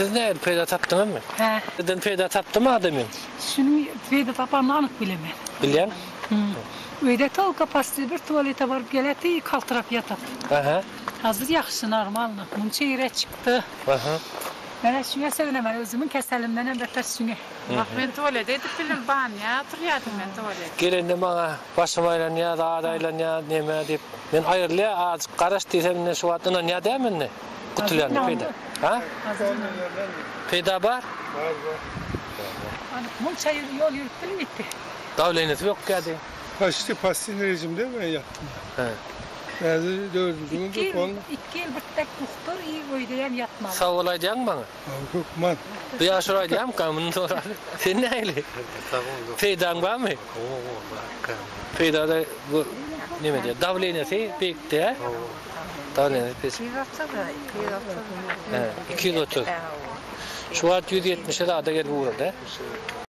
Siz nähili peýda tapdyňyzmy? Hä. Sizden peýda tapdymy adamyň? Şunuň peýda tapanyny anyk bilemen. Bilýäň? Öýde tolko pasty bir tualete baryp geleti kaltyrap ýatat. Aha. Hazir ýagşy normalno. Munça ýere çykdy. Aha. Menä şuňa sögünemen özümiň keselimdenem beter şuňa. Wah men tualete edip bildim banýa oturýadym men tualet. Gelende maňa başym aýlanýa zat aýlanýa neme diýip men aýrylýa azjyk garaş diýsem indi şu wagt ynanýa dämi indi gutulýan peýda ha peýda bar. Bar bar. Munça ýol ýörüp bilmedi. Dawleniýasy ýokýady. Paçti pastin rejimde men ýatdym. He. Häzir dördünji gün Iki ýyl, iki ýyl bir tek doktor i öýdeýem ýatmaly. Sag bol aýdýaňmy maňa? Hökman. Bu ýaşuly aýdýamyka muny sorap. Sen nähili? Sag bol. Peýdaň barmy? Hawa, bar. Peýda-da bu neme diýýär? Dawleniýasy beýikdi, hä? Hawa. Dawleniýasy pes. 230, 230. He, 230. Şu wagt 170-e zada gelip ugrady.